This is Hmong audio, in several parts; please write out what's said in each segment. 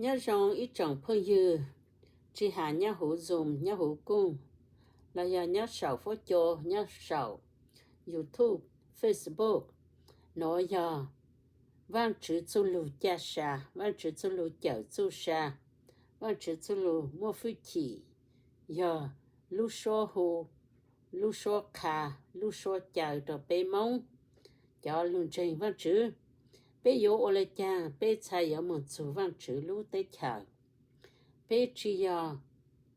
Nyob zoo ib tsoom phooj ywg, tsis has nyob huv Zoom, nyob huv Kooj, los yog nyob saum fuab co, nyob saum YouTube, Facebook, nuav yog Vaajtswv txuj lug ca sa, Vaajtswv txuj lug cawm txuj sa, Vaajtswv txuj lug muaj fwj chim, yog lub suab hu, lub suab qha, lub suab caw rau peb Moob cov lug ntseeg Vaajtswv. Peb yuav ua le caag peb txhaj yuav moog txug Vaajtswv lub teb chaws? Peb tsis yog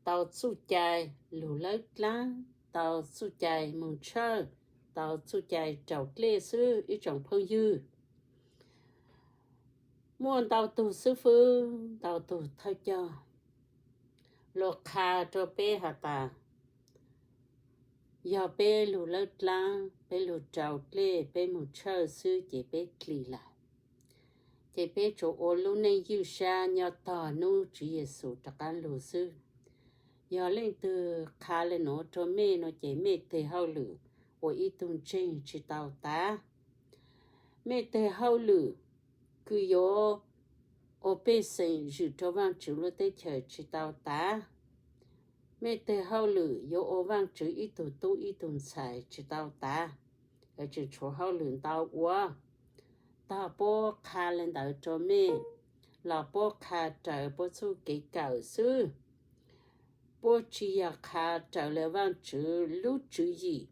tau txuj cai lug lawb dlaab, tau txuj cai moog tshawj, tau txuj cai raus dlej xwb ib tsoom phooj ywg. Muaj ntau tug xib fwb, ntau tug thawj coj lug qha rau peb has tas, yog peb lug lawb dlaab, peb lug raus dlej, peb moog tshawj xwb ces peb dlim lawm. Ces peb tsuas ua lub neej ywj sab nyob tog nub Tswv Yexus rov qaab lug xwb. Yog leej twg qha le nuav rau mej no ces mej teg hauj lwm ua ib tug ntseeg tsis tau tav. Mej teg hauj lwm kws yuav ua pej xeem zwm rau Vaajtswv lub teb chaws tsis tau tav. Mej teg hauj lwm yuav ua Vaajtswv ib tug tub ib tug ntxhais tsis tau tav. Tseem tshuav hauj lwm ntau ua, tog puab qha le ntawd rau mej los puab qha raws puab txuj kev kawm xwb. Puab tsis yog qha raws le Vaajtswv lub tswv yim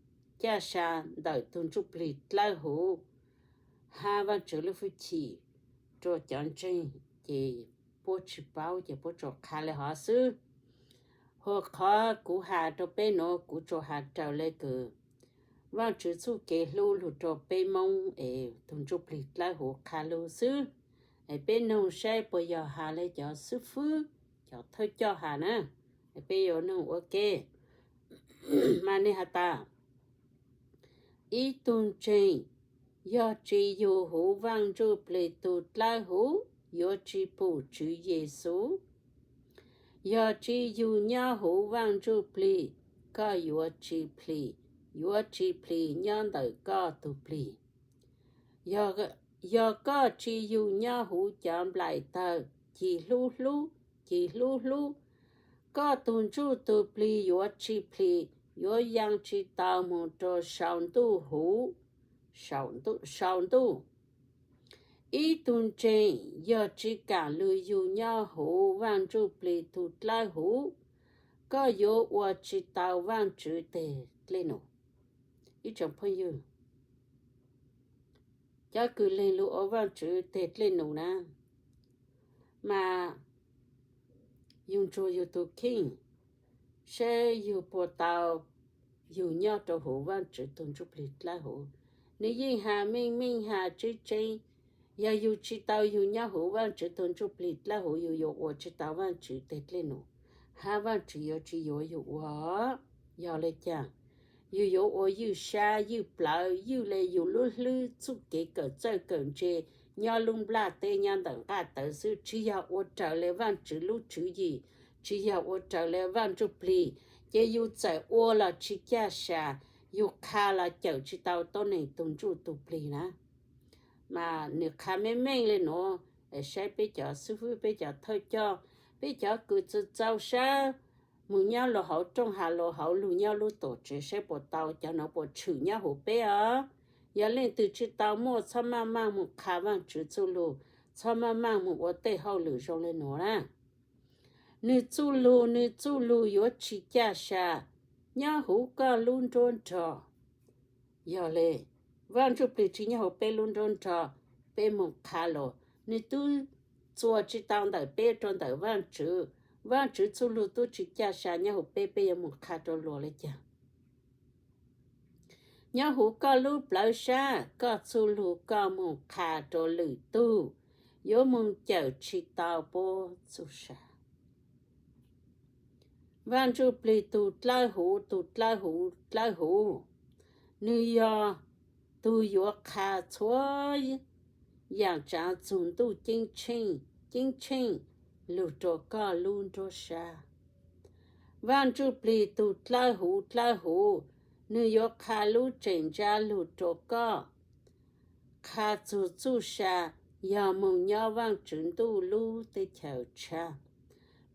caj sa ntawm tug ntsuj plig dlawb huv hab Vaajtswv lub fwj chim rua cov ntseeg, ces puab tsis paub ces puab tsuas qha le hov xwb. Hu qhov kuv has rau peb nuav kuv tsuas has raws le kws Vaajtswv txuj kev hlub lug rau peb Moob es tug ntsuj plig dlawb huv qha lug xwb. Es peb noog saib puas yog has le cov xib fwb, cov thawj coj has na. Peb yuav noog ua ke. Mas nwg has tas, ib tug ntseeg yog tsis yug huv Vaaj Ntsuj Plig tug dlawb huv, yuav tsis pum Tswv Yexus. Yog tsis yug nyob huv Vaaj Ntsuj Plig, koj yuav tsis plhis, yuav tsis plhis nyob ntawm koj tug plig. Yog, yog koj tsis yug nyob huv cov nplaim tawg ci hlub hlub, ci hlub hlub, koj tug ntsuj tug plig yuav tsis plhis, yuav yaa tsis tau moog rua sau ntuj huv, sau ntuj. Ib tug ntseeg yog tsis kaam lug yug nyob huv Vaaj Ntsuj Plig tug dlawb huv, koj yuav ua tsis tau Vaajtswv teg dlej num. Ib tsoom phooj ywg, cov kws leeg lug ua Vaajtswv teg dlej num na, mas yug ntsuag yug tug kheej, saib yug puas tau yug nyob rua huv Vaajtswv tug ntsuj plig dlawb huv. Nwg yeej has meej meej has tseeb tseeb, yog yug tsis tau yug nyob huv Vaajtswv tug ntsuj plig dlawb huv, yug yuav ua tsis tau Vaajtswv teg dlej num, hab Vaajtswv yuav tsis yuav yug ua. Yog le caag? Yug yuav ua ywj sab ywj plawv, ywj le yug lub hlwb txuj kev kawm txawj kawm ntse nyob lub nplaj teb nyob ntawm nqaj tawv xwb, tsis yog ua raws le Vaajtswv lub tswv yim, tsis yog ua raws le Vaaj Ntsuj Plig, ces yug txawm ua los tsis caj sa, yug qha los cawm tsis tau tuab neeg tug ntsuj tug plig na. Mas nwg qha meej meej le nuav, saib peb cov xib fwb, peb cov thawj coj, peb cov kws txaus txaus sab moog nyob lug hauv rooj has lug hauv lug nyob lub tuam tsev, saib puas tau cov nuav puas tshwm nyob huv peb os. Yog leej twg tsis tau muaj, txhob maj maj moog qha Vaajtswv txuj lug, txhob maj maj moog ua tej hauj lwm zoo le nuav na. Nwg txuj lug, nwg txuj lug yuav tsis caj sa nyob huv koj lub nruab nrog. Yog le, Vaaj Ntsuj Plig tsis nyob huv peb lub nruab nrog, peb moog qha los nwg tub txuas tsis tau ntawm peb rua ntawm Vaajtswv. Vaajtswv txuj lug tub tsis caj sa nyob huv peb, peb yuav moog qha rua luas le caag? Nyob huv koj lub plawv sab, koj txuj lug koj moog qha rua lwm tug, yuav moog cawm tsis tau puab txuj sa. Vaaj Ntsuj Plig tug dlawb huv, tug dlawb huv, dlawb huv, nwg yog tug yuav qha txhua yaam tsaav txug ntuj ceeb tsheej, ceeb tsheej lug rua koj lub nruab sab. Vaaj Ntsuj Plig tug dlawb huv, dlawb huv, nwg yuav qha lub tseem ntsab lug rua koj, qha txug txuj sa, yog moog nyob Vaajtswv ntuj lub teb chaws tshaj.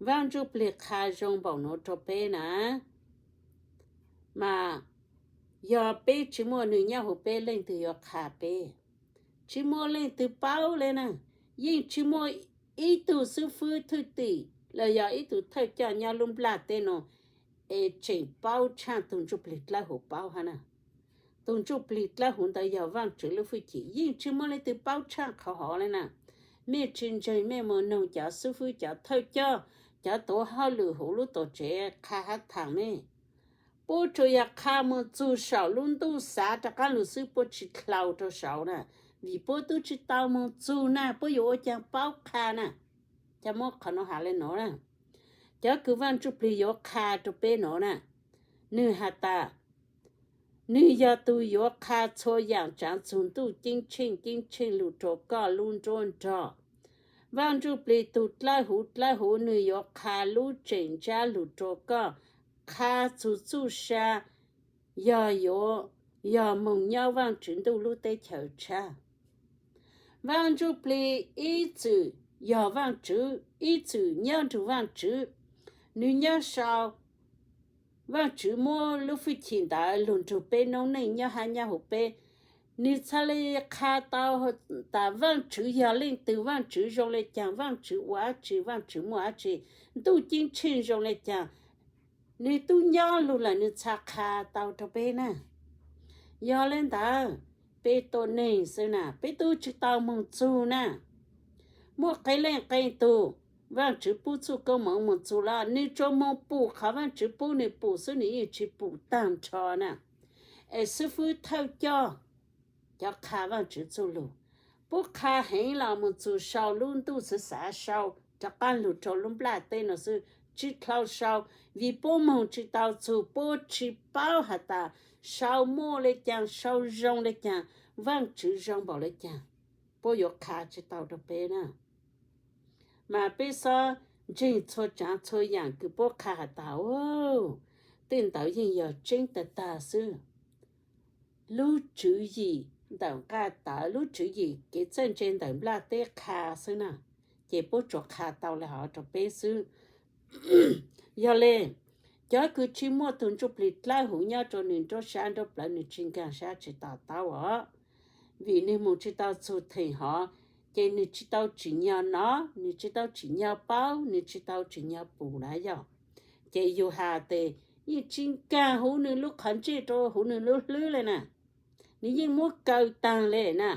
Vaaj Ntsuj Plig qha zoo npaum nuav rua peb na, mas yog peb tsi muaj nwg nyob huv peb, leej twg yuav qha peb? Tsi muaj leej twg paub le na. Yeej tsi muaj ib tug xwb fwb thwj tim los yog ib tug thawj coj nyob lub nplaj teb nuav es tseem paub tshaaj tug Ntsuj Plig dlawb huv paub hab na. Tug Ntsuj Plig dlawb huv ntawd yog Vaajtswv lub hwj chim, yeej tsi muaj leej twg paub tshaaj qhov hov le na. Mej tsi ntseeg mej mus noog cov xwb fwb, cov thawj coj, cov tuav hauj lwm huv lub tuam tsev qha hab thaam mej. Puab tsuas yog qha moog txug saum lub ntuj xav rov qaab lug xwb, puab tsi dlhau rua saud na, vim puab tub tsi tau moog txug na, puab yuav ua caag paub qha na. Cov muab qhov nuav has le nuav na, cov kws Vaaj Ntsuj Plig yuav qha rua peb nuav na, nwg has tas, nwg yog tug yuav qha txhua yaam tsaav txug ntuj ceeb tsheej, ceeb tsheej lug rua koj lub nruab nrog. Vaaj Ntsuj Plig tug dlawb huv dlawb huv, nwg yuav qha lub tseem ntsab lug rua koj, qha txug txuj sa, yog yuav, yog moog nyob Vaajtswv ntuj lub teb chaws tshab. Vaaj Ntsuj Plig ib txwm yog Vaajtswv, ib txwm nyob nrug Vaajtswv, nwg nyob sau Vaajtswv muab lub hwj chim ntawd lug nrug peb noob neej nyob hab nyob huv peb. Nwg txhaj le qha tau tas Vaajtswv yog leej twg, Vaajtswv zoo le caag, Vaajtswv ua dlaab tsi, Vaajtswv muaj dlaab tsi, ntuj ceeb tsheej zoo le caag. Nwg tub nyob lug lawm nwg txhaj qha tau rua peb na. Yog le ntawd, peb tuab neeg xwb na, peb tub tsi tau moog txug na. Muaj qee leej qee tug, Vaajtswv pub txuj koob moov moog txug los nwg tsuas moog pum qhov Vaajtswv pub nwg pum xwb, nwg yeej tsi pum taag nrho na. Es xwb fwb thawj coj, cov qha Vaajtswv txuj lug, puab qha heev los moog txug sau lub ntuj xwv xav sau rov qaab lug rua lub nplaj teb nuav xwb, tsi dlhau sau, vim puab moog tsi tau txug, puab tsi paub has tas sau muaj le caag, sau zoo le caag, Vaajtswv zoo npaum le caag, puab yuav qha tsi tau rua peb na. Mas peb xob ntseeg txhua tsaav txhua yaam kws puab qha has tas, tej ntawd yeej yog tseeb tag tag xwb. Lub tswv yim ntawm nqaj tawv, lub tswv yim kev txawj ntse ntawm nplaj teb qha xwb na, ces puab tsuas qha tau le hov rua peb xwb. Yog le, cov kws tsi muaj tug Ntsuj Plig dlawb huv nyob rua nwg nruab sab nruab plawv, nwg tsi nkaag sab tsi to taub os. Vim nwg moog tsi tau txug theem hov, ces nwg tsi tau tsim nyog nov, nwg tsi tau tsim nyog paub, nwg tsi tau tsim nyog pum na yog. Ces yug has tes yeej tsi nkaag huv nwg lub qhov ntsej rua huv nwg lub hlwb le na. Nwg yeej muab kaw taag le na.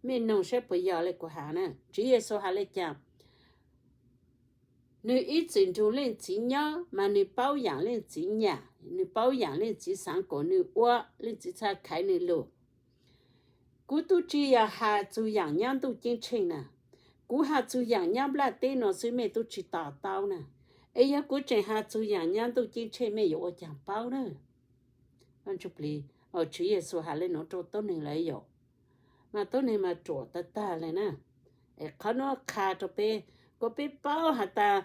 Mej noog saib puas yog le kuv has na. Tswv Yexus has le caag? Nwg ib txwm nrug Leej Txiv nyob mas nwg paub yaam Leej Txiv nyam, nwg paub yaam Leej Txiv xaav kuas nwg ua, Leej Txiv txhaj khaiv nwg lug. Kuv tub tsi yog has txug yaam nyob ntuj ceeb tsheej na. Kuv has txug yaam nyob nplaj teb nuav xwb mej tub tsi to taub na. Es yog kuv tseem has txug yaam nyob ntuj ceeb tsheej mej yuav ua caag paub na. Tswv Yexus has le nuav rua tuab neeg lawm yom. Mas tuab neeg mas ruam tag tag le na. Es qhov nuav qha rua peb, kuas peb paub has tas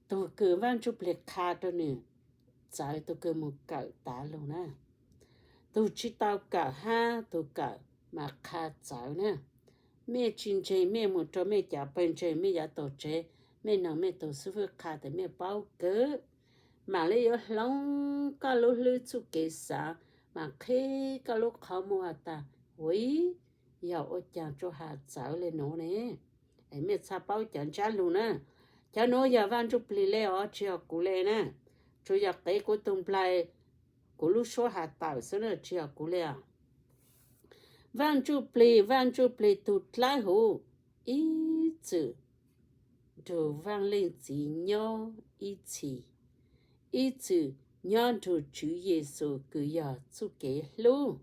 tug kws Vaaj Ntsuj Plig qha rua nwg txawv, tug kws moog kawm tav lug na. Tug tsi tau kawm hab tug kawm mas qha txawv na. Mej tsi ntseeg mej moog rua mej cov pawg ntseeg, mej yuav tug tsev, mej noog mej tug xib fwb qha tes mej paub kawg. Maam le yuav hloov koj lub hlwb txuj kev xaav, maam qhib koj lub qhov muag has tas, ua ib, yog ua caag tsuas has txawv le nuav ne? Es mej txhaj paub cov ntsab lug na. Cov nuav yog Vaaj Ntsuj Plig le os, tsi yog kuv le na. Tsuas yog qev kuv tug nplaig, kuv lub suab has tawm xwb na, tsi yog kuv le os. Vaaj Ntsuj Plig, Vaaj Ntsuj Plig tug dlawb huv, ib txwm nrug Vaaj Leej Txiv nyob ib txhis, ib txwm nyob nrug Tswv Yexus kws yog txuj kev hlub.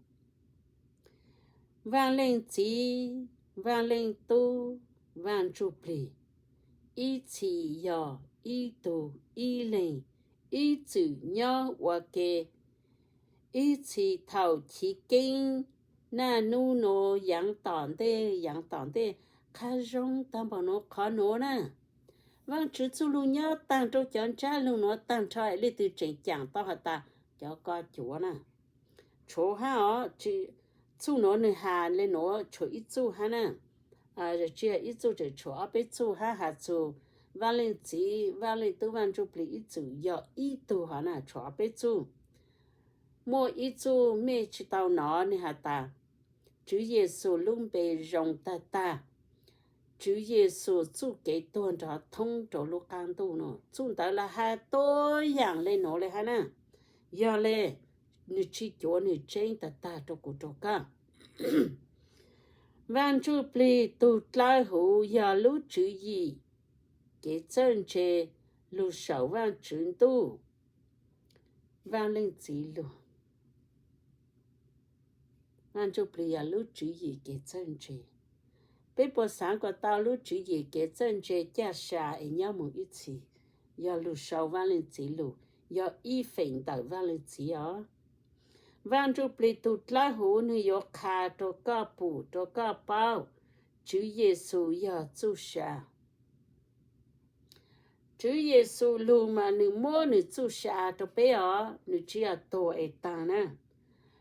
Vaaj Leej Txiv, Vaaj Leej Tub, Vaaj Ntsuj Plig, ib txhis yog ib tug ib leeg, ib txwm nyob ua ke, ib txhis thaum chiv keeb naj nub nuav yaav tom ntej, yaav tom ntej. Qha zoo taag npaum nuav qhov nuav na. Vaajtswv txuj lug nyob taag rua cov ntsab lug nuav taag nrho, leej twg tseem caam tau has tas cov ko cuav na. Tshuav hab os, txuj nuav nwg has le nuav tshuav ib txuj hab na. tsis yog ib txuj, tseem tshuav ob peb txuj hab has txug Vaaj Leej Txiv, Vaaj Leej Tub, Vaaj Ntsuj Plig ib txwm yog ib tug hov na, tshuav ob peb txuj. Muaj ib txuj mej tsis tau nov, nwg has tas Tswv Yexus lub npe zoo tag tag, Tswv Yexus txuj kev tuag nrov thoob rua lub qaab ntuj nuav. Txuj ntawd lawv has tau yaam le nuav le hab na. Yog le, nwg tsis cuav, nwg tseeb tag tag rua kuv rua koj. Vaaj Ntsuj Plig tug dlawb huv yog lub tswv yim kev txawj ntse lug saum Vaajtswv Ntuj, Vaaj Leej Txiv lug. Vaaj Ntsuj Plig yog lub tswv yim kev txawj ntse. Peb puas xaav kuas tau lub tswv yim kev txawj ntse caj sa es nyob moog ib txhis? Yog lug sau Vaaj Leej Txiv lug, yog ib feem ntawm Vaaj Leej Txiv os. Vaaj Ntsuj Plig tug dlawb huv nwg yuav qha rua koj pum, rua koj paub Tswv Yexus yog txuj sa. Tswv Yexus lug mas nwg muab nwg txuj sa rua peb os, nwg tsis yog tuag es taag na.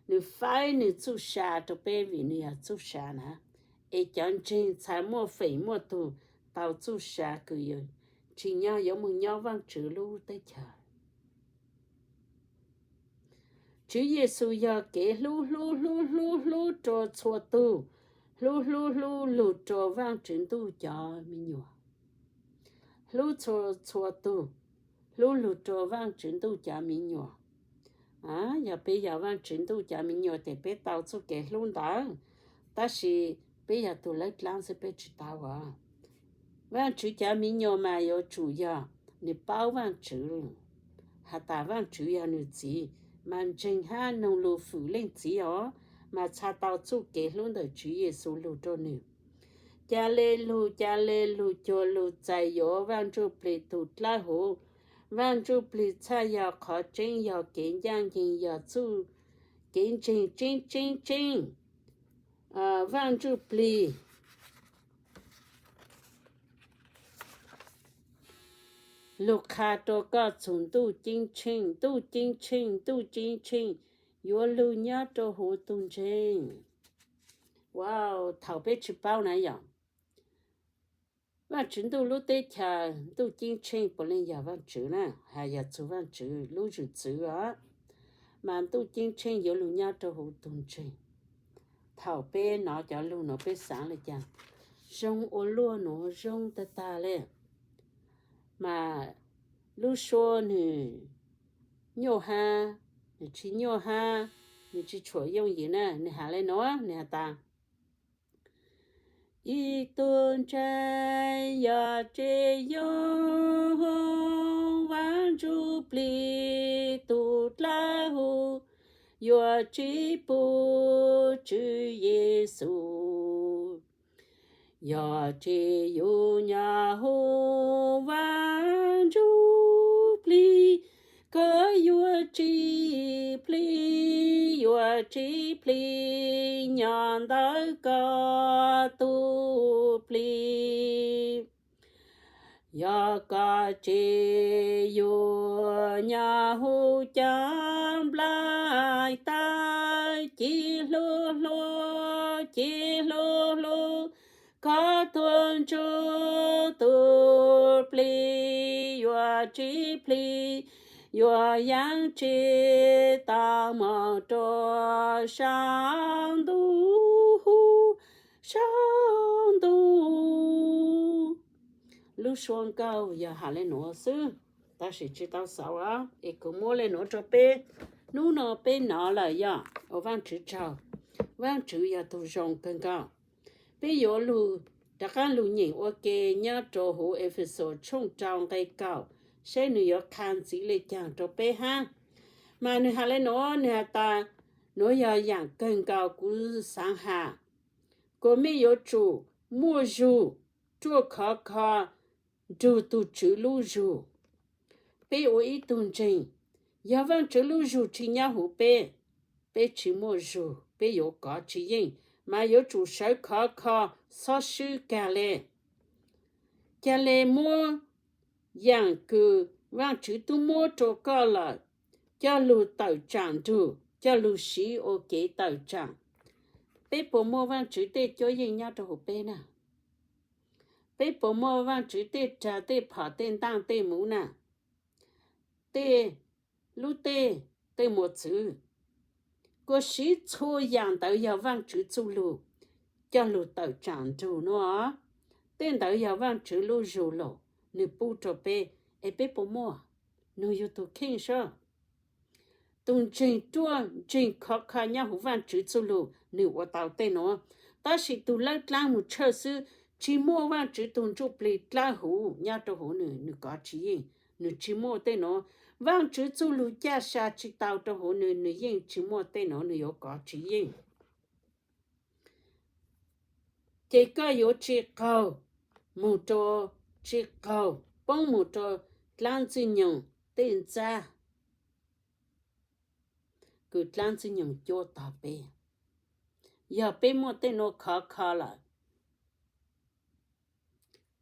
Nwg faib nwg txuj sa rua peb vim nwg yog txuj sa na. Es cov ntseeg txhad muaj feem muaj tug tau txuj sa kws tsim nyog yuav moog nyob Vaajtswv lub teb chaws. Tswv Yexus yog kev hlub hlub hlub hlub hlub rua txhua tug, hlub hlub hlub lug rua Vaajtswv Ntuj cov me nyuam. Hlub txhua txhua tug, hlub lug rua Vaajtswv Ntuj cov me nyuam. Yog peb yog Vaajtswv Ntuj cov me nyuam tes peb tau txuj kev hlub ntawd, tab sis peb yog tug lawb dlaab xwb peb tsis tau os. Vaajtswv cov me nyuam mas yuav tsum yog nwg paub Vaajtswv, has tas Vaajtswv yog nwg txiv, mas ntseeg hab noog lug fwm Leej Txiv os, mas txhad tau txuj kev hlub ntawm Tswv Yexus lug rua nwg. Ca le lug, ca le lug cuag lug txais yuav Vaaj Ntsuj Plig tug dlawb huv. Vaaj Ntsuj Plig txhaj yog qhov tseeb, yog kev ncaaj nceeg, yog txuj kev ntseeg tseeb tseeb tseeb. Vaaj Ntsuj Plig lug qha rua koj txug Ntuj Ceeb Tsheej, Ntuj Ceeb Tsheej, Ntuj Ceeb Tsheej yuav lug nyob rua huv tug ntseeg. Wow, thaum peb tsis paub na yog Vaajtswv Ntuj lub teb chaws, Ntuj Ceeb Tsheej puav leej yog Vaajtswv na, has yog txug Vaajtswv lub zwm txwv os, mas Ntuj Ceeb Tsheej yuav lug nyob rua huv tug ntseeg. Thaum peb nov cov lug nuav peb xaav le caag? Zoo ua luaj nuav, zoo tag tag le. Mas lub suab nwg nyuaj hab, nwg tsis nyuaj hab, nwg tsis tshuam yooj yim na, nwg has le nuav, nwg has tas, ib tug ntseeg yog tsi yoog, Vaaj Ntsuj Plig tug dlawb huv yuav tsi pum Tswv Yexus. Yog tsi yug nyob huv Vaaj Ntsuj Plig, koj yuav tsi plig, yuav tsi plig nyob ntawm koj tug plig. Yog koj tsi yug nyob huv cov nplaig tawg ci hlub hlub, ci hlub hlub, koj tuag ntsug tug plig, yuav tsi plig, yuav yaaj tsi tau moog rua saum ntuj, saum ntuj. Lub suab nkauj yog has le nuav xwb, tab sis tsis tau xaus os, es kuv muab le nuav rua peb. Hnub no peb nov lawm yog ua Vaajtswv tsaug. Vaajtswv yog tug zoo kawg nkaus. Peb yuav lug rov qaab lug nyeem ua ke nyob rua huv Efexus tshooj rau nqe kaum, seb nwg yuav qha ntxiv le caag rua peb hab. Mas nwg has le nuav, nwg has tas, nuav yog yaam kawg nkaus kuv xaav has, kuas mej yuav tsum muaj zug, ruaj khov kho nrug tug Tswv lub zug. Peb ua ib tug ntseeg, yog Vaajtswv lub zug tsi nyob huv peb, peb tsi muaj zug, peb yuav kov tsi yeej, mas yuav tsum sawv khov kho, xob swb kag le. Ca le muab yaam kws Vaajtswv tub muab rua koj lawm, coj lug tawm tsaam nrug, coj lug siv ua kev tawm tsaam. Peb puas muaj Vaajtswv tej cuab yeej nyob rua huv peb na? Peb puas muaj Vaajtswv tej rag tej phom tej ntaaj tej muv na, tej lub tej, tej mos txwv? Kuas siv txhua yaam ntawd yog Vaajtswv txuj lug coj lug tawm tsaam nrug nuav. Tej ntawd yog Vaajtswv lub zug lug, nwg pub rua peb, es peb puas muaj? Nwg yug tug kheej sab, tug ntseeg ruaj ntseeg khov kho nyob huv Vaajtswv txuj lug, nwg ua tau tej nuav. Tab sis tug lawb dlaab moog tshawj xwb, tsi muaj Vaajtswv tug Ntsuj Plig dlawb huv nyob rua huv nwg, nwg kov tsi yeej, nwg tsi muaj tej nuav. Vaajtswv txuj lug caj sa tsi tau rua huv nwg, nwg yeej tsi muaj tej nuav, nwg yuav kov tsi yeej. Ces koj yuav tsi qaug moog rua, tsi qaug poob moog rua dlaab Ntxwg Nyoog tej ntxab kws dlaab Ntxwg Nyoog cuab tog peb. Yog peb muaj tej nuav khov kho lawm,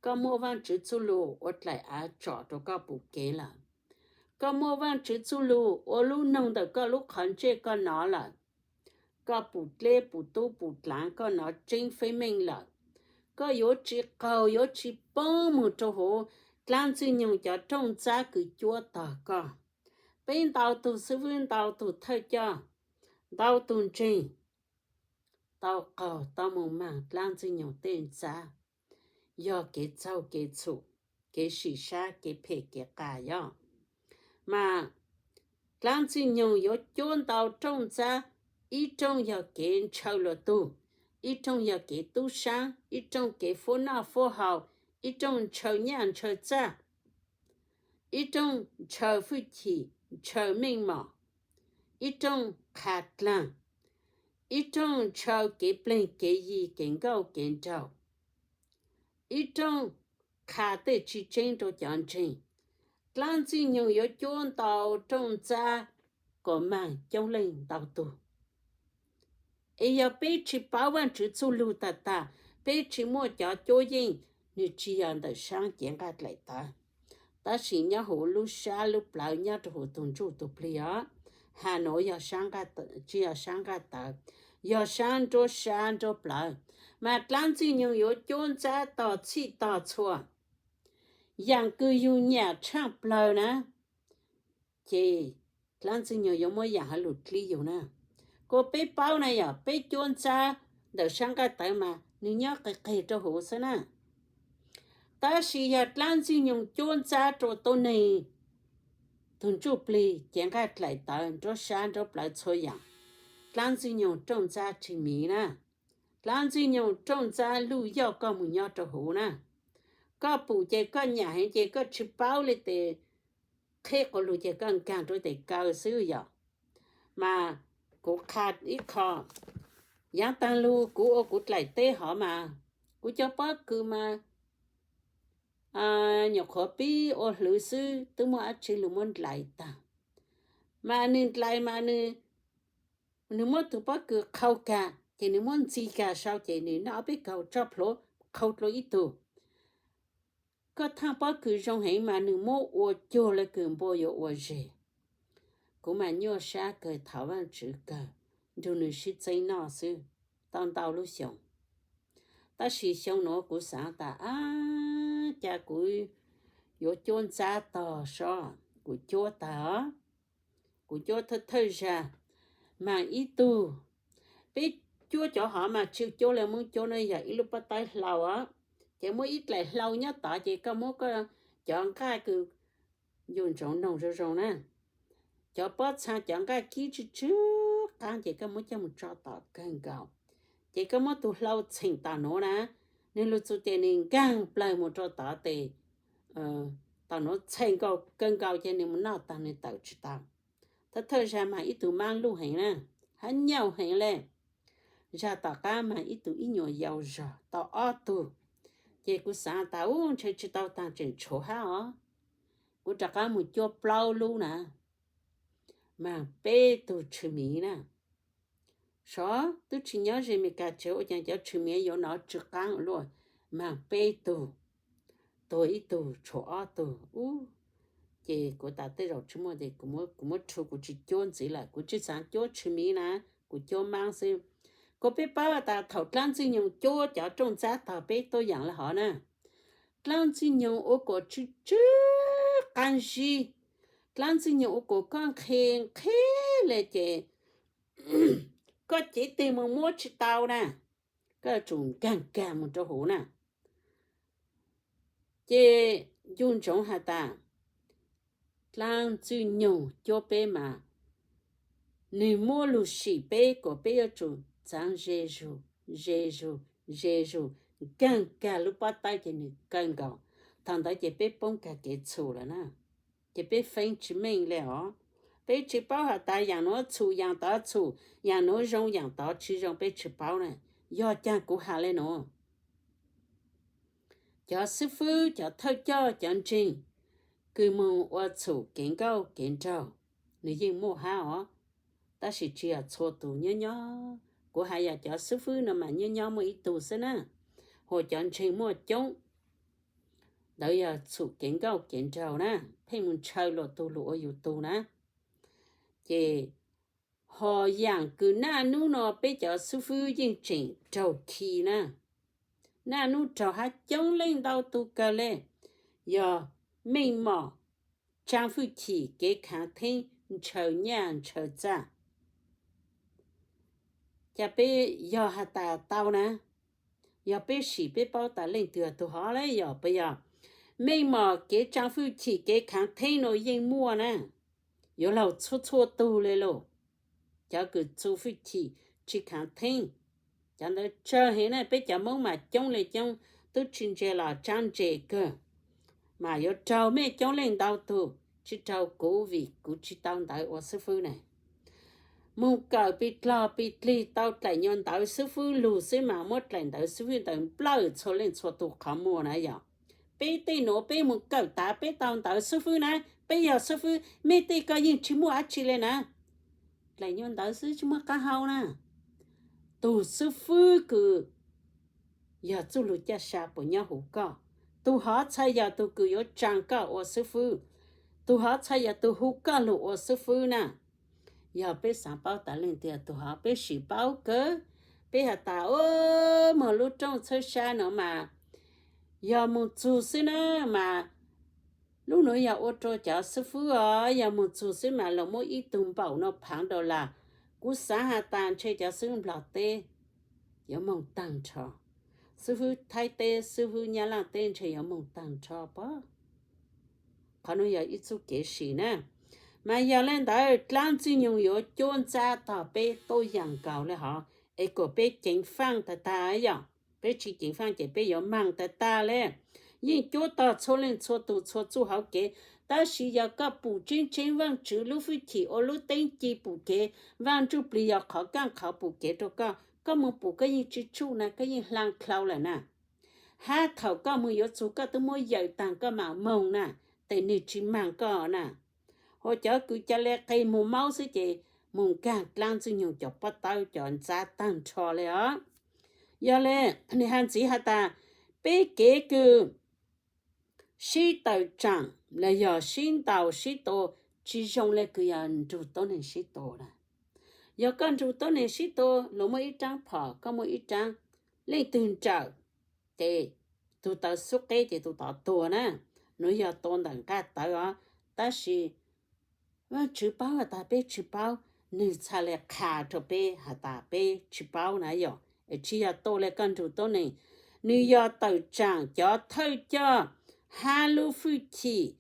koj muaj Vaajtswv txuj lug ua dlaim av tsom rua koj pum kev lawm. Koj muaj Vaajtswv txuj lug ua lub noog ntawm koj lub qhov ntsej koj nov lawm. Koj pum dleb pum tub pum dlaav koj nov tseeb feeb meej lawm. Koj yuav tsi qaug yuav tsi poob moog rua huv dlaab Ntxwg Nyoog cov rooj ntxab kws cuab tog koj. Peb ntau tug xib fwb, ntau tug thawj coj, ntau tug ntseeg tau qaug tau moog maag dlaab Ntxwg Nyoog tej ntxab, yog kev txaug kev txhum, kev sim sab, kev phem kev qas yog. Mas dlaab Ntxwg Nyoog yuav cuab ntau rooj ntxab, ib rooj yog kev ntshaw luas tug, ib rooj yog kev tub saab, ib rooj kev fuab noj fuab haus, ib rooj ntshaw nyaj ntshaw txag, ib rooj ntshaw hwj chim, ntshaw meej mom, ib rooj qha dlaag, ib rooj ntshaw kev pleeg kev yi kev nkauj kev nraug, ib rooj qha tej tsi tseeb rua cov ntseeg. Dlaab Ntxwg Nyoog yuav cuab ntau rooj ntxab kom maag coob leej ntau tug. Es yog peb tsi paub Vaajtswv txuj lug tag tag, peb tsi muaj cov cuab yeej, nwg tsi yog ntawm saab cev nqaij dlaim tawv, tab sis nyob huv lub sab lub plawv nyob rua huv tug ntsuj tug plig os. Ha nuav yog, tsi yog saab nqaij tawv, yog saab nruab sab nruab plawv. Mas dlaab Ntxwg Nyoog yuav cuab ntxab tog txhij tog txhua, yaam kws yug nyam tshaaj plawg na, ces dlaab Ntxwg Nyoog yuav muab yaam hauv lug dlib yug na. Kuas peb paub na yog peb cuab ntxab ntawm saab nqaij tawv mas nwg nyob qig qig rua huv xwb na. Tab sis yog dlaab Ntxwg Nyoog cuab ntxab rua tuab neeg tug ntsuj plig cev nqaij dlaim tawv nruab sab nruab plawv txhua yaam, dlaab Ntxwg Nyoog rooj ntxab tsi miv na. Dlaab Ntxwg Nyoog rooj ntxab luj yoj koj moog nyob rua huv na. Koj pum ces koj nyam heev ces koj tsi paub le tes qheb quas lug ces koj nkaag rua tes kaw xwb yog. Mas kuv qha ib qho, yaav taag lug kuv ua kuv dlaim teb hov mas, kuv cov pob kws mas nyuam qhuav pib ua hlwv xwb twb muaj dlaab tsi lug muab dlais taag. Mas nwg dlais mas nwg muab tug pob kws qhau kag ces nwg muab ntxig kag sau ces nwg noj ob peb kaug tso plhuav qhau dlua ib tug. Koj thaaj pob kws zoo heev mas nwg muab ua cuag le kws npua yuav ua zes. Kuv mas nyuaj sab kawg thov Vaajtswv kawg nrug nwg sib txeeb noj xwb tau ntau lub xyoo. Tab sis xyoo nuav kuv xaav tas ab, cas kuv yuav cuab ntxab tog sob, kuv cuab tag os. Kuv cuab thawj thawj zag, maag ib tug, peb cuab cov hov mas tsi cuab le Moob cuab na, yog ib lub pob tawb hlau os, ces muab ib dlaim hlau nyob tod ces koj muab koj cov nqaij kws yus ntsoov noog zoo zoo na, cov pob txhaa cov nqaij kib tsw tsw qaab ces koj muab coj mus tso tom kawg nkaus, ces koj muab tug hlau txheem tom nuav na, nwg lug txug ces nwg nkaag plawg mus rua tod tes tom nuav txheem kawg nkaus ces nwg mus noj taag nwg tawm tsi tau. Thawj thawj zag maag ib tug maab luj heev na, hab nyuaj heev le. Zag tom qaab maag ib tug ib nyuas yau zog tau ob tug. Ces kuv xaav tas ub ntshe tsi tau taag tseem tshuav hab os. Kuv rov qaab mus cuab plaub lub na, maag peb tug tshwm miv na. Sov twb tsi nyob ze Amelikas tsev ua caag cov tshwm miv yuav nov tsw qaab ua luaj, maag peb tug, tuag ib tug tshuav ob tug ub. Ces kuv tas tej zaum tsi muaj ces kuv muab rhu kuv tsi cuab ntxiv lawm, kuv tsi xaav cuab tshwm miv na, kuv cuab maab xwb. Kuas peb paub tas thaum dlaab Ntxwg Nyoog cuab cov rooj ntxab tog peb tuab yaam le hov na, dlaab ntxwg nyoog ua kom tsw tsw qaab zib, dlaab ntxwg nyoog ua kom koj nqhis nqhis le ces koj cev tes mus muab tsis tau na, koj yuav tsum nkaag kag mus rau huv na. Ces ncu ntsoov has tas, dlaab ntxwg nyoog cuab peb mas nwg muab lug sim peb kom peb yuav tsum txaav ze zug, ze zug, ze zug, nkaag kag lub pob tawb ces nwg kawg nkaus. Thaum ntawd ces peb poob kag kev txhum lawm na, ces peb feeb tsis meej le os. Peb tsis paub has tas yaam nuav txhum yaam tod txhum, yaam nuav zoo yaam tod tsis zoo peb tsis paub na. Yog caag kuv has le nuav, cov xwb fwb, cov thawj coj, cov ntseeg kws moog ua txhum kev nkauj kev nraug, nwg yeej muaj hab os, tab sis tsis yog txhua tug nyob nyob. Kuv has yog cov xwb fwb no mas nyob nyob muaj ib tug xwb na, hos cov ntseeg muaj coob, ntawd yog txhum kev nkauj kev nraug na, pheej mus ntshaw luas tug lug ua yus tug na. Ces hos yaam kws naj nub no peb cov xwb fwb yeej tseem raug khi na. Naj nub raug hab coob leej ntau tug kawg le, yog meej mom, tsaa fwj chim, kev khaav theeb, ntshaw nyaj ntshaw txag. Cas peb yog has tas tau na, yog peb sim peb paub tas leej twg tug hov le yog puas yog? Meej mom, kev tsaa fwj chim, kev khaav theeb no yeej muaj na, yuav laug txhua txhua tug le lauj. Cov kws txu fwj chim tsis khaav theeb, cov ntawd tsawg heev na. Peb cov Moob mas coob le coob, tub tsi ntse los tsaab ntse kawg, mas yuav raug mej coob leej ntau tug, tsis raug kuv vim kuv tsis tau ntawv ua xwb fwb na. Moog kawm pis dlog pis dlig tau dlaim nyuas ntawv xwb fwb lug xwb mas muab dlaim ntawv xwb fwb ntawd nplawm txhua leej txhua tug qhov muag na yog. Peb tej nuav peb moog kawm tas peb tau ntawv xwb fwb na, peb yog xwb fwb, mej tej koj yeej tsis muaj dab tsi le na. Dlaim nyuas ntawv xwb tsis muaj qaab hau na. Tug xwb fwb kws yog txuj lug caj sa puas nyob huv koj, tug hov txhaj yog tug kws yuav tsaa koj ua xwb fwb, tug hov txhaj yog tug hu koj lug ua xwb fwb na. Yog peb xaav paub tas leej twg tug hov peb sim paub kawg. Peb has tas, o, moog lub rooj txhawb sab no mas yog moog txug xwb na, mas lub nuav yog ua rua cov xwb fwb os, yog moog txug xwb mas los muab ib tug npaum no phaav dollar. Kuv xaav has tas ntshe cov xwb fwb Nplog teb yuav moog taag nrho, xwb fwb Thaib teb, xwb fwb Nyab Laj teb ntshe yuav moog taag nrho pob. Qhov nuav yog ib txuj kev sim na. Mas yog le ntawd dlaab ntxwg nyoog yuav cuab ntxab tog peb tuab yaam nkaus le hov, es kom peb ceev faaj tag tag yog. Peb tsis ceev faaj ces peb yuav maag tag tag le. Yeej cuab tog txhua leej txhua tug txhua txuj hauv kev, tab sis yog koj pum tseeb tseeb Vaajtswv lub fwj chim ua lub teeb ci pum kev, Vaaj Ntsuj Plig yog qhov kaaj qhov pum kev rua koj, koj moog pum koj yeej tsi tsuj na, koj yeej hla dlhau lawm na. Hab thaum koj moog yuav txug koj twb muab yawm taag koj mam moog na, tes nwg tsi maag koj na. Hos cov kws ca le qe moog maub xwb ces moog nkaag dlaab ntxwg nyoog cov pob tawb cov ntxab taag nrho le os. Yog le, nwg has ntxiv has tas, peb kev kws sib tawm tsaam los yog sib ntaus sib tua tsi zoo le kws yog nrug tuab neeg sib tua na. Yog koj nrug tuab neeg sib tua, luag muaj ib raab phom, koj muaj ib raab, leej twg nrawm ces tug taw xub qeb ces tug tod tuag na. Nuav yog tua ntawm nqaj tawv os, tab sis Vaajtswv paub has tas peb tsi paub, nwg txhaj le qha rua peb has tas peb tsi paub na yog. Es tsi yog tua le koj nrug tuab neeg, nwg yog tawm tsaam cov thawj coj hab lub fwj chim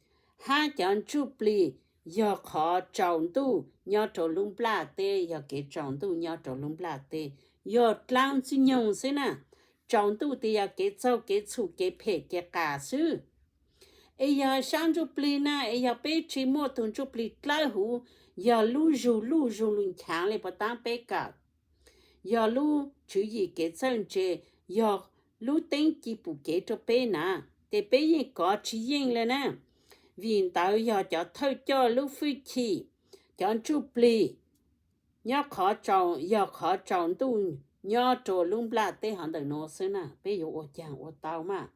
hab cov ntsuj plig, yog qhov tsaus ntuj nyob rua lub nplaj teb, yog kev tsaus ntuj nyob rua lub nplaj teb, yog dlaab ntxwg nyoog xwb na. Tsaus ntuj tes yog kev txaug kev txhum kev phem kev qas xwb. Es yog sab ntsuj plig na, es yog peb tsi muaj tug ntsuj plig dlawb huv, yog lub zug luj zug lug nchaav le puas taab peb kawm, yog lub tswv yim kev txawj ntse, yog lub teeb ci pum kev rua peb na, tes peb yeej kov tsi yeej le na. Vim ntawd yog cov thawj coj lub fwj chim, cov ntsuj plig, nyob qhov tsaus, yog qhov tsaus ntuj nyob rua lub nplaj teb hov ntawm nuav xwb na, peb yuav ua caag ua tau mas?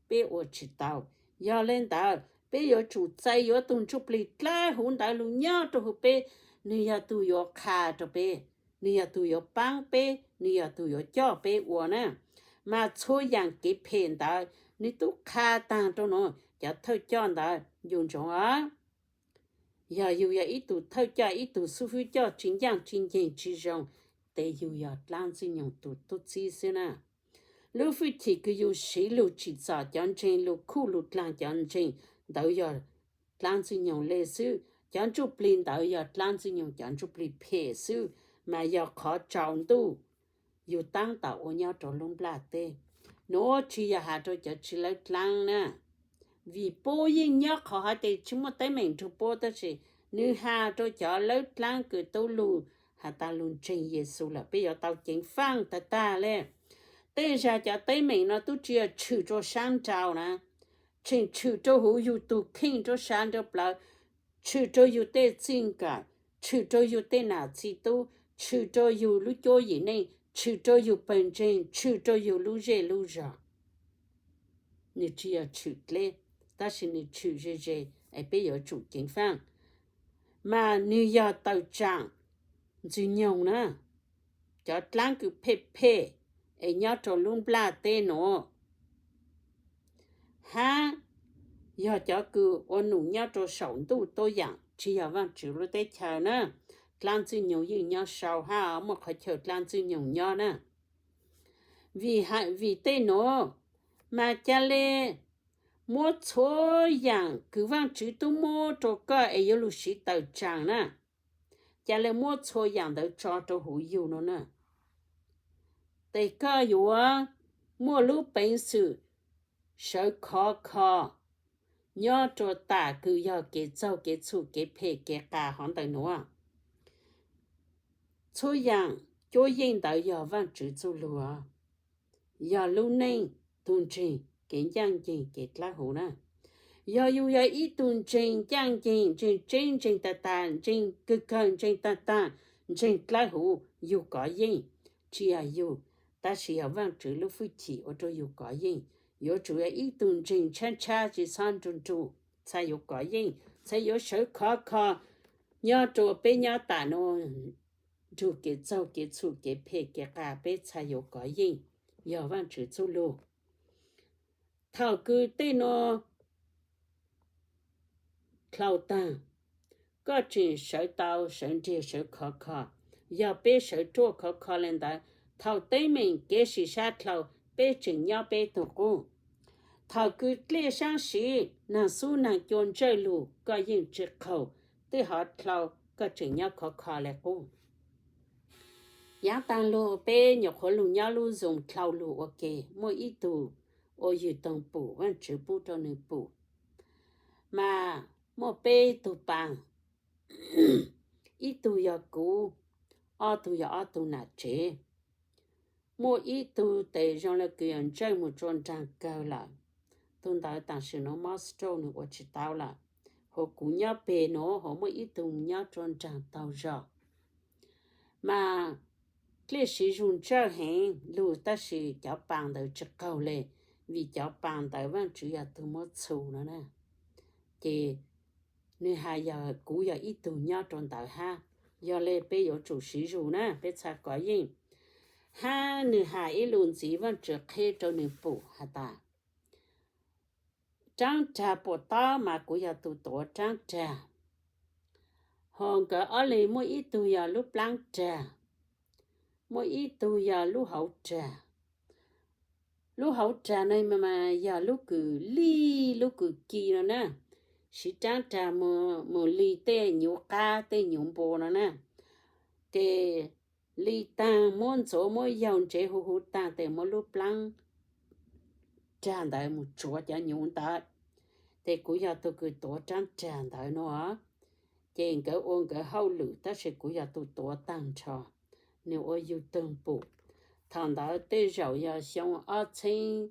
Peb ua tsi tau. Yog le ntawd peb yuav tsum txais yuav tug ntsuj plig dlawb huv ntawd lug nyob rua huv peb, nwg yog tug yuav qha rua peb, nwg yog tug yuav paab peb, nwg yog tug yuav coj peb ua na. Mas txhua yaam kev phem ntawd nws twb qha taag rau nuav cov thawj coj ntawd, yus ntsoov os. Yog yus yog ib tug thawj coj, ib tug xib hwb coj tsis ncaj tsis nceeg tsis zoo, tes yus yog dlaab Ntxwg Nyoog tus tub txib xwb na. Lub hwj chim kws yus siv lug tsim txom cov ntseeg, lug khuj lug dlaag cov ntseeg, ntawd yog dlaab Ntxwg Nyoog le xwb. Cov ntsuj plig ntawd yog dlaab Ntxwg Nyoog cov ntsuj plig phem xwb, mas yog qhov tsaus ntuj yus taab tom ua nyob rau lub nplaj teb. Nuav tsis yog has rau cov tsi lawb dlaab na, vim puab yeej nyob qhov hov tes tsis muaj teeb meem nrug puab, tab sis nws has rau cov lawb dlaab kws tub lug has tas lug ntseeg Yexus lawm peb yuav tau ceev faaj tag tag le. Tej zag cov teeb meem no tub tsis yog tshwm rua sab nraud na, tseem tshwm rua huv yus tug kheej rua sab nraud plawv, tshwm rua yus tej txij nkawm, tshwm rua yus tej nam txiv tub, tshwm rua yus lub cuab yim neej, tshwm rua yus pawg ntseeg, tshwm rua yus lub zej lub zog. Nws tsis yog tshwm dleb, tab sis nws tshwm ze ze, es peb yuav tsum ceev faaj. Mas nws yog tawm tsaam Ntxwg Nyoog na, cov dlaab kws phem phem es nyob rau lub nplaj teb nuav, hab yog cov kws ua num nyob rau saum ntuj tuab yaam, tsis yog Vaajtswv lub teb chaws na. Dlaab Ntxwg Nyoog yeej nyob sau hab muaj qhov chaw dlaab Ntxwg Nyoog nyob na. Vim, vim tej nuav, mas ca le muab txhua yaam kws Vaajtswv tub muab rua koj es yuav lug siv tawm tsaam na, ca le muab txhua yaam ntawd tso rau huv yug no na, tes koj yuav muaj lub peev xwm sawv khov kho nyob rua tam kws yog kev txaug kev txhum kev phem kev qas hov ntawm nuav. Txhua yaam cuab yeej ntawd yog Vaajtswv txuj lug, yog lub neej tug ntseeg kev ncaaj nceeg kev dlawb huv na. Yog yug yog ib tug ntseeg ncaaj nceeg, ntseeg tseeb, ntseeg tag tag, ntseeg kawg kawg, ntseeg tag tag, ntseeg dlawb huv, yug kov yeej. Tsis yog yug, tab sis yog Vaajtswv lub hwj chim ua rua yug kov yeej. Yuav tsum yog ib tug ntseeg tshab tshab tsis txhob nrug nrug, txhaj yuav kov yeej, txhaj yuav sawv khov kho nyob rua peb nyob tam nuav, nrug kev txaug kev txhum kev phem kev qas peb txhaj yuav kov yeej, yog Vaajtswv txuj lug. Thaum kws tej nuav dlhau taag, koj tseem sawv tau sawv nreg sawv khov kho. Yog peb sawv ruaj khov kho le ntawd, thaum teeb meem kev sim sab dlhau, peb tseem nyob peb tug qub. Thaum kws dlej saab siv, naag xub naag cua ntsawj lug, koj yeej tsi qaug, twb hov dlhau, koj tseem nyob khov kho le qub. Yaav taag lug peb nyuam qhuav lug nyob lub zoo dlhau lug ua ke, muaj ib tug ua yug toog pum, Vaajtswv pub rua nwg pum. Mas muaj peb tug paas, ib tug yog kuv, ob tug yog ob tug nam tsev. Muaj ib tug tes zoo le kws yog ntsawj moog tsua nraag kawg lawm, tug ntawd tam sim nuav mob stroke nwg ua tsis tau lawm. Hos kuv nyob peg nuav hos muaj ib tug nyob tsua nraag taug zog. Mas dlej siv zug ntsawj heev lug tab sis cov paas ntawd tsi qaug le, vim cov paas ntawd Vaajtswv yog tug muab txhum no na. Ces nwg has yog kuv yog ib tug nyob rua ntawd hab, yog le peb yuav tsum siv zug na, peb txhaj kov yeej. Hab nwg has ib lug ntxiv, Vaajtswv qheb rua nwg pum has tas, raab rag puam tob mas kuv yog tug tuav raab rag. Hos nkawd ob leeg muaj ib tug yog lub plaab rag, muaj ib tug yog lub hauv rag. Lub hauv rag no mas yog lub kws li, lub kws ci no na, siv raab rag moog li tej nyuv qaab tej nyuv npua no na. Ces li taag muab ntxuav muab yaug ntsev huv huv taag tes muab lub plaab rag ntawd moog tsuav cov nyuv ntawd. Tes kuv yog tug kws tuav raab rag ntawd no, ces nkawd ua nkawd hauj lwm tab sis kuv yog tug tuav taag nrho, nwg ua yug toog pum. Thaum ntawd tej zaum yog xyoo ob txheeb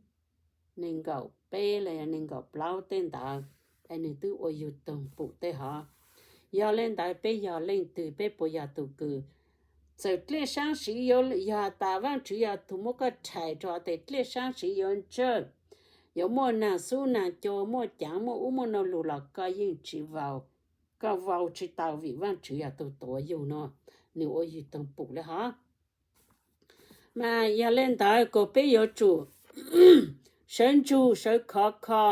neeg nkaum peb los yog neeg nkaum plaub tej ntawd, es nwg twb ua yug toog pum tej hov. Yog le ntawd peb yog leej twg, peb puas yog tug kws txawm dlej saab siv, yog tas Vaajtswv yog tug muab koj rhais rua tes dlej saab siv yuav ntsawj, yuav muaj naag xub naag cua, muaj caav muaj ub muaj no lug los koj yeej tsi vau. Koj vau tsi tau vim Vaajtswv yog tug tuav yug no, nwg ua yug toog pum le hov. Mas yog le ntawd kuas peb yuav tsum sawv ntsug sawv khov kho,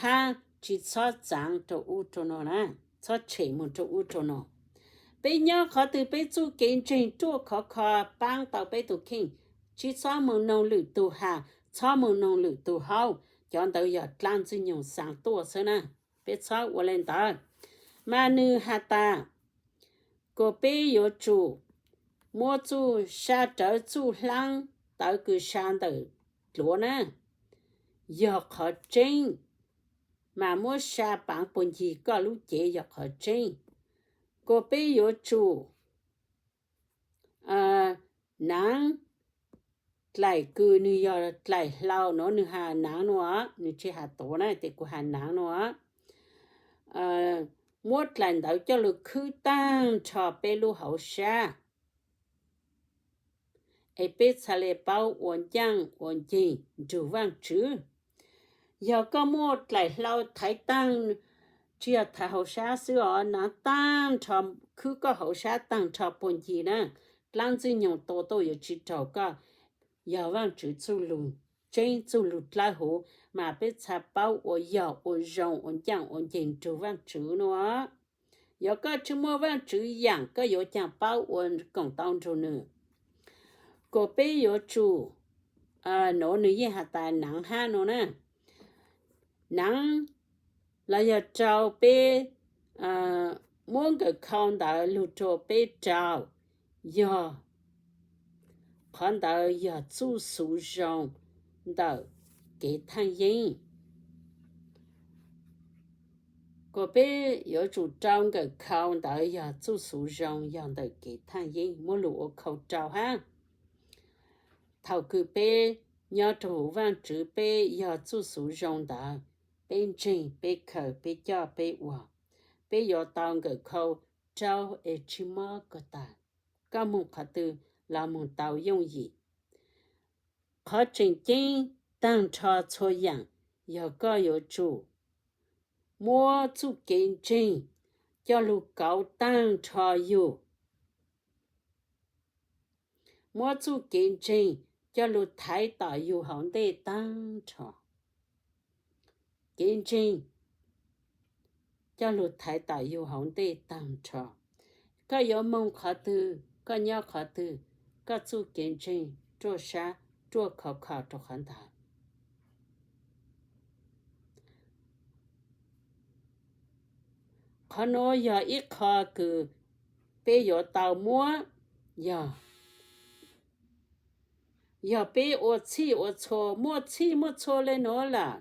hab tsis txhob txaav rau ub rau no na, txhob tshem moog rau ub rau no. Peb nyob qhov twg peb txuj kev ntseeg ruaj khov kho paab tau peb tug kheej, tsis txhob moog noog lwm tug has, txhob moog noog lwm tug haub, cov ntawd yog dlaab ntxwg nyoog xaav tuaj xwb na. Peb txhob ua le ntawd. Mas nwg has tas, kuas peb yuav tsum muab txuj sa rawv txuj hlaab tawv kws sa ntawm dluav na, yog qhov tseeb, mas muab sa paav puag ncig koj lub cev yog qhov tseeb. Kuas peb yuav tsum naav dlaim kws nwg yog dlaim hlau nuav, nwg has naav nuav, nwg tsis has tuav na, tes kuv has naav nuav, muab dlaim ntawd coj lug khwb taag nrho peb lub hauv sab, es peb txhad le paub ua ncaaj ua nceeg nrug Vaajtswv. Yog koj muaj dlaim hlau thaiv taag, tsis yog thaiv hauv sab xwb os, naav taag nrho, khwb koj hauv sab taag nrho puag ncig na, dlaab ntxwg nyoog tua tuaj yuav tsis raug koj. Yog Vaajtswv txuj lug tseeb txuj lug dlawb huv, mas peb txhad paub ua yog ua zoo ua ncaaj ua nceeg nrug Vaajtswv nuav. Yog koj tsis muaj Vaajtswv yaam koj yuav caag paub ua koom tau nrug nwg. Kuas peb yuav tsum, nuav nwg yeej has tas naav hab nuav na. Naav los yog rau peb, muab nkawm khau ntawd lug rua peb rau, yog qhov ntawd yog txuj xuv zoo ntawm kev thaaj yeeb. Kuas peb yuav tsum rau nkawm khau ntawd yog txuj xuv zoo yog ntawm kev thaaj yeeb, muab lug ua khau rau hab. Thaum kws peb nyob rua huv Vaajtswv, peb yog txuj xuv zoo ntawd, peb ntseeg, peb khaws, peb coj, peb ua, peb yuav tau nkawm khau rau es tsis mob ko taw. Koj moog qhov twg los moog tau yooj yim. Qhov tseem ceeb taag nrho txhua yaam yog koj yuav tsum muab txuj kev ntseeg coj lug kauv taag nrho yug, muab txuj kev ntseeg coj lug thaiv tom yug hauv ntej taag nrho. Kev ntseeg coj lug thaiv tom yug hauv ntej taag nrho. Koj yuav moog qhov twg, koj nyob qhov twg, koj txuj kev ntseeg ruaj sab ruaj khov kho rua qhov ntawd. Qhov nuav yog ib qho kws peb yuav tau muab, yog, yog peb ua txhij ua txhua, muaj txhij muaj txhua le nuav lawm,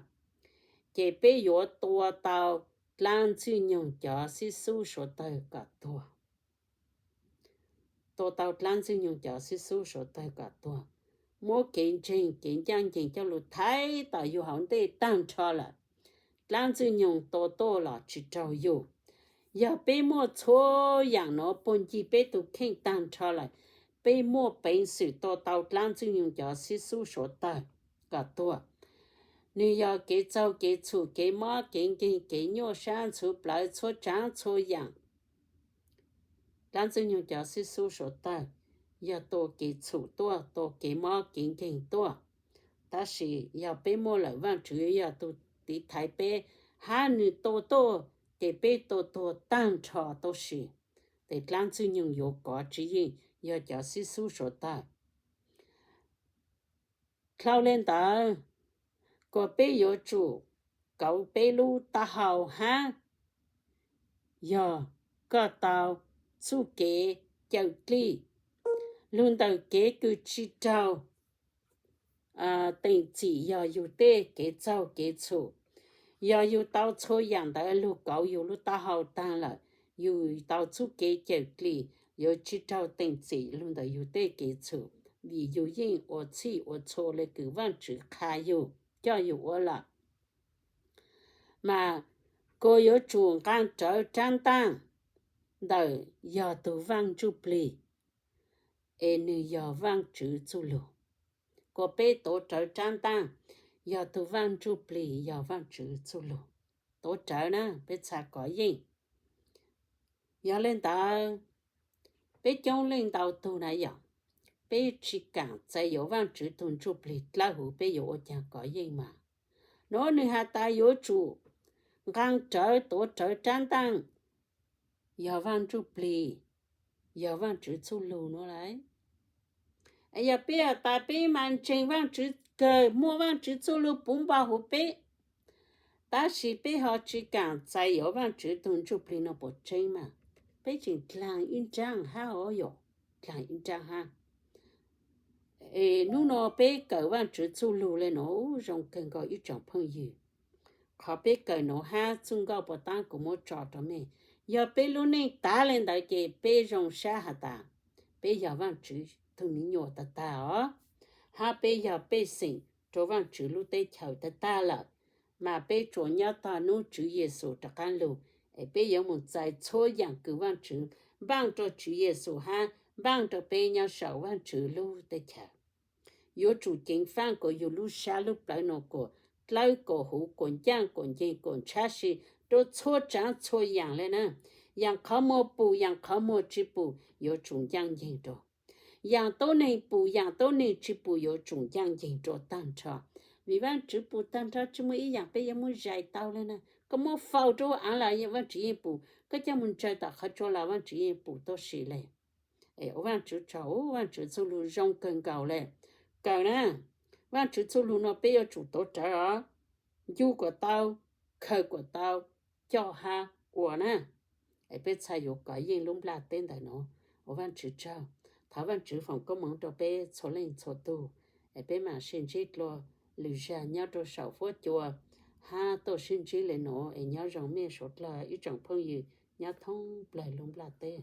ces peb yuav tua tau dlaab ntxwg nyoog cov xib xub suav tawg kom tuag. Tua tau dlaab ntxwg nyoog cov xib xub suav tawg kom tuag. Muab kev ntseeg kev ncaaj nceeg coj lug thaiv tom yug hauv ntej taag nrho lawm. Dlaab ntxwg nyoog tua tuaj los tsis raug yug. Yog peb muaj txhua yaam nuav puag ncig peb tug kheej taag nrho lawm, peb muaj peev xwm tua tau dlaab ntxwg nyoog cov xib xub suav tawg kom tuag. Nwg yog kev txaug kev txhum kev mob kev nkeeg kev nyuaj sab ntxhuv plawv txhua tsaav txhua yaam. Dlaab ntxwg nyoog cov xib xub suav tawg yog tua kev txhum tuaj, tua kev mob kev nkeeg tuaj. Tab sis yog peb muaj lawm Vaajtswv yog tug tiv thaiv peb, hab nwg tua tuaj ces peb tua tuag taag nrho tau sis, tes dlaab ntxwg nyoog yuav kov tswv yeej yog cov xib xub suav tawg. Dlhau le ntawd, kuas peb yuav tsum kauv peb lub taub hau hab yog koj tau txuj kev cawm dlig. Lug ntawm kev kws tsi raug teem txim yog yug tej kev txaug kev txhum. Yog yug tau txhua yaam ntawd lug kauv yug lub taub hau taag lawm, yug tau txuj kev cawm dlig, yuav tsi raug teem txim lug ntawm yug tej kev txhum, vim yug yeej ua txhij ua txhua le kws Vaajtswv qha yug, coj yug ua lawm. Mas kuas yuav tsum nqaa rawv raab ntaaj ntawm yog tug Vaaj Ntsuj Plig, es nwg yog Vaajtswv txuj lug. Kuas peb tuav rawv raab ntaaj yog tug Vaaj Ntsuj Plig yog Vaajtswv txuj lug. Tuav rawv na, peb txha kov yeej. Yog le ntawd, peb coob leej ntau tug na yog, peb tsi kaam txais yuav Vaajtswv tug Ntsuj Plig dlawb huv, peb yuav ua caag kov yeej mas? No nws has tas yuav tsum nqaa rawv tuav rawv rab ntaaj, yog Vaaj Ntsuj Plig, yog Vaajtswv txuj lug nuav lawm. Yog peb has tas peb mas ntseeg Vaajtswv kawg, muaj Vaajtswv txuj lug puv npo huv peb, tab sis peb ho tsi kaam txais yuav Vaajtswv tug Ntsuj Plig no puas tseeb mas? Peb tseem dlaag ib nraag hab os, yog dlaag ib nraag hab. Es nub no peb kawm Vaajtswv txuj lug le nuav, u, zoo kawg nkaus ib tsoom phooj ywg. Qhov peb kawm nuav hab txuj nkauj puas taab kuv muab tso rua mej, yog peb lub neej tav le ntawd ces peb zoo sab has tas peb yog Vaajtswv tug miv nyuas tag tag os, hab peb yog pej xeem rua Vaajtswv lub teb chaws tag tag lawm, mas peb tsuas nyob tog nub Tswv Yexus rov qaab lug, es peb yuav mus txais txhua yaam kws Vaajtswv npaaj rua Tswv Yexus hab npaaj rua peb nyob saum Vaajtswv lub teb chaws. Yuav tsum ceev faaj kuas yug lub sab lub plawv nuav kuas dlawb kuas huv kuas ncaaj kuas nceeg kuas ntshab si rua txhua tsaav txhua yaam le na. Yaam qhov muag pum yaam qhov muag tsi pum yuav tsum ncaaj nceeg rua. Yaam tuab neeg pum yaam tuab neeg tsi pum yuav tsum ncaaj nceeg rua taag nrho. Vim Vaajtswv pum taag nrho tsi muaj ib yaam peb yuav muab zais tau le na. Koj muab faus rua aav lawm Vaajtswv yeej pum, koj coj mus ntsaws tom qhov tsua los Vaajtswv yeej pum tuab si le. Es ua Vaajtswv tsaug, Vaajtswv txuj lug zoo kawg nkaus le. Kawm na, Vaajtswv txuj lug no peb yuav tsum tuav rawv os, ncu kuas tau, khaws kuas tau, coj hab ua na. Es peb txhaj yuav kov yeej lub nplaj teb ntawm no. Ua Vaajtswv tsaug, thov Vaajtswv foom koob moov rua peb txhua leej txhua tug. Es peb mam sib ntsib dlua lwm zag nyob rua saum fuab cua hab tuaj sib ntsib le nuav. Es nyob zoo mej suav dlawg ib tsoom phooj ywg nyob thoob plawg lub nplaj teb.